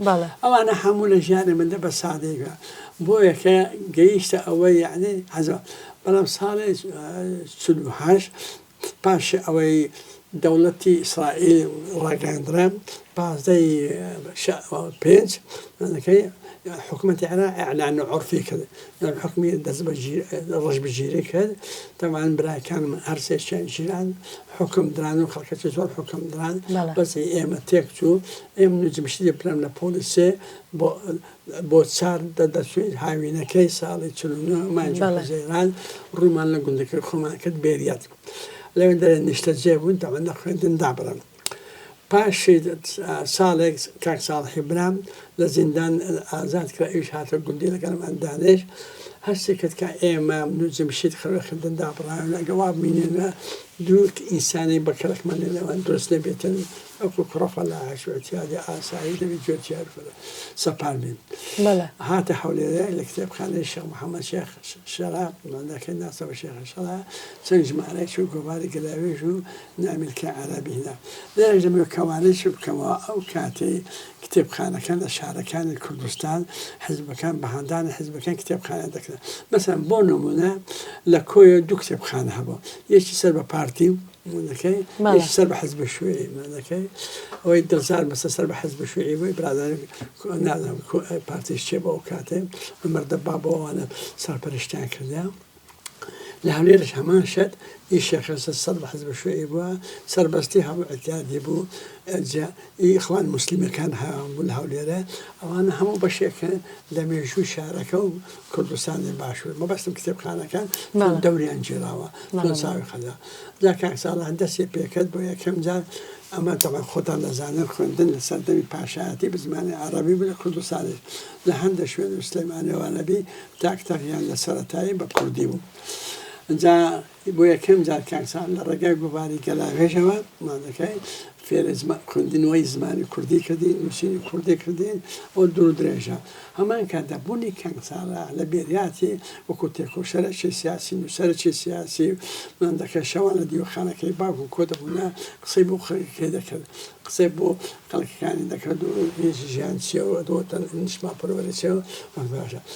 بەڵێ. ئەوانە هەموو لە ژیانی مندا بە سادەیی بووە بۆیە کە گەیشتە ئەوەی یەعنی حەزم بەڵام ساڵی 48 پاش ئەوەی دەوڵەتی ئیسرائیل ڕاگەیاندرا 15 پێنج مانەکەی حکوومەتی عێراق ئیعلان عورفی کرد یان حکومی دەست بە ڕەش بگیری کرد تەبعەن براکانم هەر سێکیان گیران حوکم دران و خەڵکەکی زۆر حوکم دران بەس هی ئێمە تێک چوو ئێمە من و جمشیدی برام لە پۆلی سێ بۆ بۆ چار دەچووین هاوینەکەی ساڵی 49 مانگی حوزەیران ڕوومان لە گوندەکەی خۆمان کرد بێریات لەوێ دەرێ نیشتەجێ بوون تەبعەن لە خوێندن دابڕان پاش ساڵێک کاک ساڵحی برام لە زیندان ئازاد کرا ئەویش هاتە گوندی لەگەڵمان دانیشت هەستی کرد کە ئێمە من و جمشید خەوێ خوێندن دابڕاوین ئەگە وا بمینێنە دوو ئینسانی بە کەڵکمان لە نێوان دروست نەبێتن وەکو کوڕە فەلاحش و ئیعتیادی ئاسایی دەبێت جوتیار سەپان بین هاتە هەولێرێ لە کتێبخانەی شێخ محەممەد شێخ شەرا مادەکەی ناسە بە شێخ شەرا چەند ژمارەیەک و گۆڤاری گەلاوێژ و نامیلکەی عەرەبی هینا. لێرەش دەمەوێت کەوانەیش بکەمەوە، ئەو کاتەی کتێبخانەکان لە شارەکانی کوردستان حیزبەکان بە هاندانی حیزبەکان کتێبخانە دەکرا. مەسەلەن بۆ نموونە لە کۆیە دوو کتێبخانە هەبوو، یەکی سەر بە پارتی و مانەکەی، یەکی سەر بە حیزبی شووعی مانەکەی. ئەوەی دڵزار مەسە سەر بە حیزبی شووعی بووی، برادەرانی نازانم پارتیش کێ بوو ئەو کاتەی، عومەر دەباغ بۆ ئەوانە سەرپەرشتیان کردە. لە هەولێرش هەمان شت ئی شێخ حسن سەر بە حزب شوعی بووە سەربەستی هەموو ئیعتیادی بوو ئەجا ئی ئیخوان موسلیمەکان هەبوو لە هەولێرە ئەوانە هەموو بەشێکن لە مێژووی شارەکە و کوردستانی باشوور مەبەستم کتێبخانەکان چۆن دەوریان گێراوە چۆن چاوی خەدا جا کاک ساڵح دەستی پێکرد بۆ یەکەم جار ئەمە تەبعەن خۆتان دەزانن خوێندن لە سەردەمی پاشایەتی بە زمانی عەڕەبی بوو لە کوردستانیش لە هەندێک شوێن و سلێمانی وانە بی تاک تەقیان لە سەرەتایی بە کوردی بوو جا بۆ یەکەم جار کاک ساڵح لە ڕێگای گۆڤاری گەلاوێژەوە مادەکەی فێرە خوێندنەوەی زمانی کوردی کردین نووسینی کوردی کردین ئەو دوور درێژە هەمان کاتدا بوونی کاک ساڵح لە بێریاتی وەکو تێکۆشەرێکی سیاسی نووسەرێکی سیاسی مادەکە شەوان لە دیوەخانەکەی باوکم کۆ دەبوونە قسەی بۆ خەڵکەکەی دەکرد قسەی بۆ خەڵکەکانی دەکرد و ژیان چییە و نیشتمانپەروەری چییە و باشە.